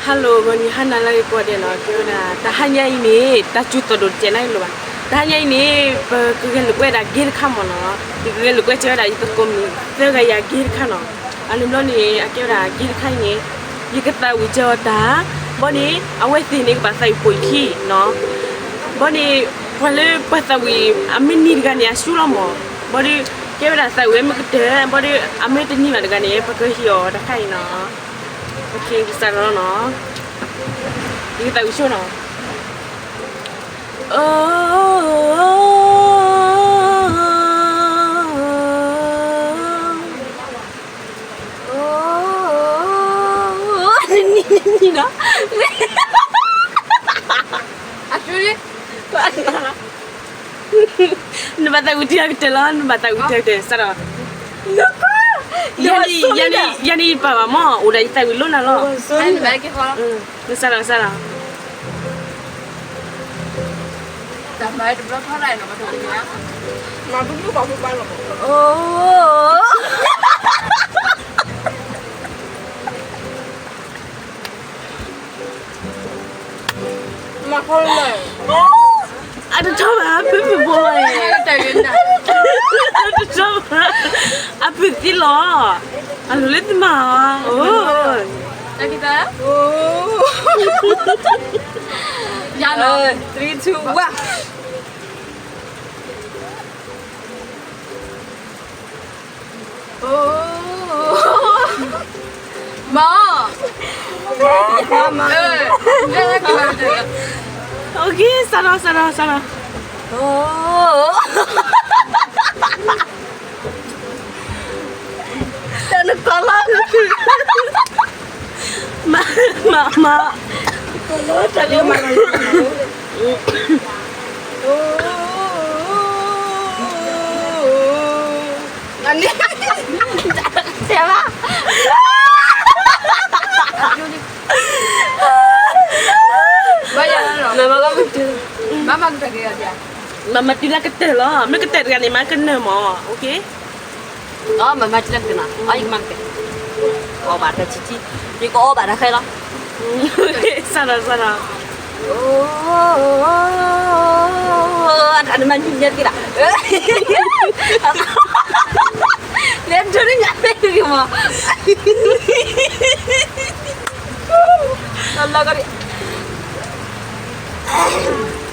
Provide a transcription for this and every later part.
Hello ဂီၤနံၤဟါနၤလၢအဂ့ၤကိးဂၤဒဲးနီၤ, ကဲဝဲဒၣ် တဟါညါအံၤန့ၣ် တၢ်စူၤသီၣ်ဒိၣ်တစဲးန့ၣ်လီၤဘၣ်. တဟါညါအံၤန့ၣ် ပကဂဲၤလိာ်ကွဲဒၣ် game တခါမ့ၢ်နီၤ. ယကဂဲၤလိာ်ကွဲကဲဝဲဒၣ် ယသကိးမုၣ်သၢဂၤယၤ game တခါနီၤ. အန့ၣ်ဘျီန့ၣ် အကဲဝဲဒၣ် game တခါအံၤန့ၣ် ယကသးဝံၣ်စၢၤအီၤတၢ်, ဘီန့ၣ် အဝဲသ့ၣ်န့ၣ် ကဘၣ်သးဝံၣ်ပိာ်ယခံနီၤ. ဘီန့ၣ် ပှၤလၢပှၤသးဝံၣ် အမ့ၢ်နံၤတဂၤန့ၣ် အစူၤလီၤမ့ၢ်. ဘီဒီး ကဲဝဲဒၣ်သးဝံၣ်ဝဲမ့ၢ်ကတၢၢ်, ဘီဒီး အမ့ၢ်တနံၤဘၣ်တဂၤန့ၣ် ပကဟ့ၣ်အီၤတခါအံၤနီၤ. ယကသးဝံၣ်ဆိနီၤ. နဘၣ်သးဝံၣ်တံၢ်ကတၢၢ်လီၤ, နဘၣ်သးဝံၣ်တံၢ်ကတၢၢ်, စးဒီး ယၤန့ၣ် ယၤန့ၣ်ယပာ်ဘၣ်မ့ၢ် အိၣ်ဒၣ်ယသးဝံၣ်လိၣ်နၤလီၤ. စးဒီး စးဒီး အတထီၣ်ဘၣ် ဖုဖုဖိလီၤ, အတထီၣ်ဘၣ်, အဖုသံလီၤ, အလိၤလၢတမၤအီၤ, ယၤလီၤ, three two one. မ့ၢ်, စးဒီး စးဒီး စးဒီး, တနကီလီၤ, မၤ မၤ မၤ တၢ်လၢမၤ တဲဘၣ်, မၤမၤတုၤလၢကတၢၢ်လီၤ, မ့ၢ်ကတၢၢ်တဂၤန့ၣ် မၤကနၢၤမ့ၢ်, အီၣ်မၤမၤတုၤလၢကတၢၢ်နီၤ, အီၣ်ယကမၤကတၢၢ်, အီၣ်ဘၣ်တၢ်ဆံးဆံး, ယကအီၣ်ဘၣ်တၢ်ဃဲလီၤ, စးဒီး စးဒီး, အတၢ်နမၤညူညါတက့ၢ်လီၤ, လဲၤဒိးန့ၢ်ညါသ့တဂ့ၤမး, လီၤလီၤ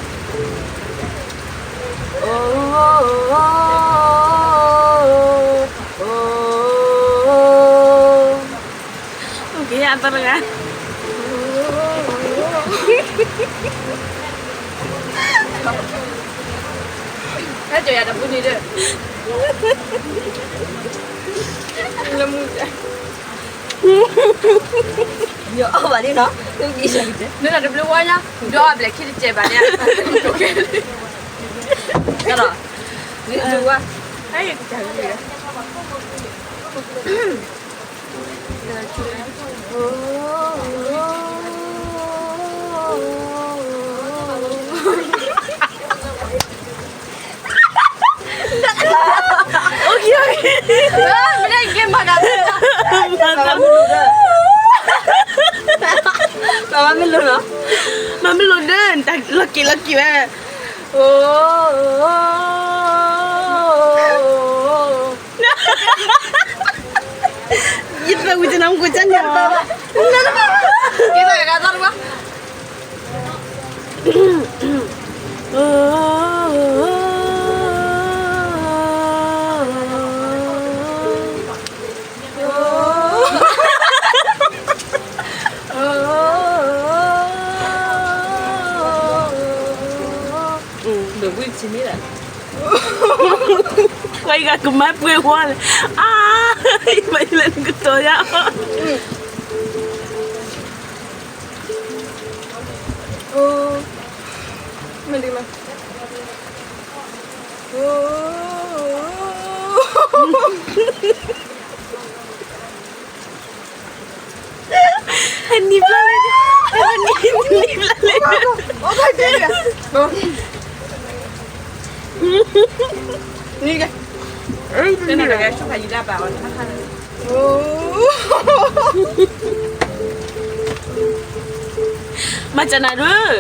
ကီးဒံး အသီတဂၤ, ဟဲကၠီၤယၤတပူၤန့ၣ်ဒီး, လၢမူ, ယအီၣ်ဘၣ်လံနီၤ, မ့ၢ်ဒီးတဘျုးဝါညါ, ဒီးအဘျဲၣ်ခံတစဲးဘၣ်န့ၣ်, ဒီး, မ့ၢ်တဘျုးဝါ, ဟဲယကစၢ်ဂ့ၤ မၤမ့ၢ်လိၤဒီး လီၤက့ၤလီၤက့ၤဝဲ, ယသးဝံၣ်တနၤမူကစၢ်န့ၣ်, ဝဲယဂၤကမၤပှဲၤဝါလဲၣ်, အါ, ယမၤယလဲၣ်နကတီၤယၤ, မ့ၢ်ဒ်မး နံၤဖျါလဲၣ်, နံၤဖျါလဲၣ်, နံၤကဲ, နံၤကဲ, ဆူဖးယံၤလၢဘၣ်အီၤ, အိ, မၤစၢၤနၤဒုး,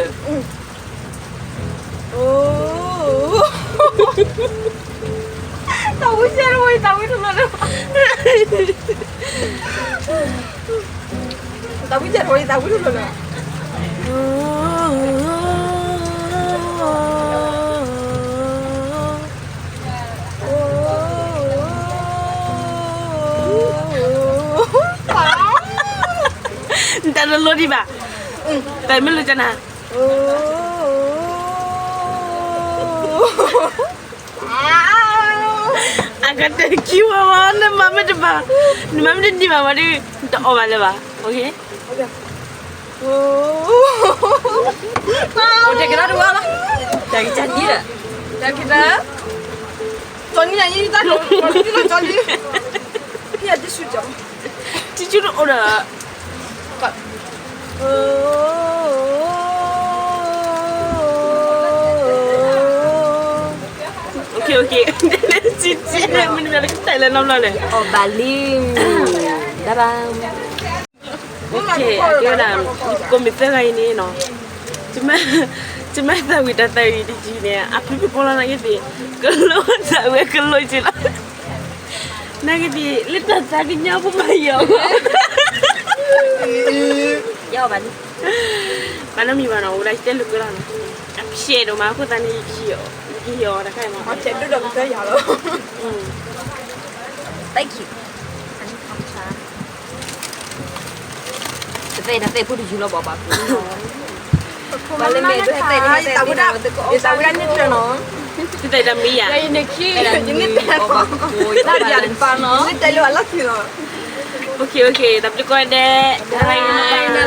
တၢ်ဝံၣ်စဲဝဲ တၢ်ဝံၣ်ထူၣ်လီၤလၢ, တၢ်ဝံၣ်စဲဝဲ တၢ်ဝံၣ်ထူၣ်လီၤလၢ, နတၢ်တလိဒံးဘၣ်, တၢ်မ့ၢ်လိကနၤ, အကတၢၢ်ခံဝဲဝဲ နမၤမ့ၢ်တဘၣ်, နမၤမ့ၢ်တန့ၢ်ဘၣ်ဝဲဒီး နတအီၣ်ဘၣ်လၢၤဘၣ်, အိၣ်က့ၤ, တၢ်ကတၢၢ်တဝဲလီၤ, တၢ်ကတၢၢ်ဒ်, တၢ်ကတၢၢ်, ကၠီနံၤအံၤတၢ်ကတၢၢ်, ကၠီနံၤ, ဖံယတဆူၣ်ကၠီ, ထံဆူၣ်တအိၣ်ဒီး OK, OK, မ့ၢ်နမ့ၢ်လၢကတဲလဲၣ်နီတဘျီလဲၣ်, အီၣ်ဘၣ်လံ, ဘၣ်ဘၣ်, OK, အကဲဝဲဒၣ်, ကိးမ့ၢ်သၢဂၤအံၤန့ၣ်နီၤ, ယမၤသးဝံၣ်တၢ်သးဝံၣ်တယုၢ်န့ၣ် အဖုဖုဖိလီၤနာ်က့သ့ၣ်, ကလိသးဝဲကလိက့လီၤ, နာ်က့သ့ၣ် လၢတၢ်သးကညီၤဖိမၤယီၤ, ယအီၣ်ဘၣ်လံ, ဘၣ်နီတမံၤဘၣ်နီၤ, အိၣ်ဒၣ်ယတဲလိာ်ကွဲလီၤနီၤ, အဖျဲးဒိၣ်မးအဃိသတးန့ၣ် ယကဟ့ၣ်အီၣ်တခါအံၤမး, အဖျဲးဒိၣ်ဒီးကတၢၢ်ယၤလီၤ, တသ့ၣ်တသ့ၣ်ဖိတယုၢ်လီၤဘၣ်ဘၣ်, ဘၣ်လၢမ့ၢ်တသ့ၣ်တသ့ၣ်, ယသးဝံၣ်ဒၣ်န့ၣ်တၢ်နီၤ, ယသးဝံၣ်ဒၣ်တၢ်မံယၤ, ယန့ၣ်ခံ, ယန့ၣ်တၢ်, ယန့ၣ်တၢ်လၢအလီၢ်ခံလီၤ, OK, OK, တၢ်ဘျုးကိးဂၤဒဲး, bye bye.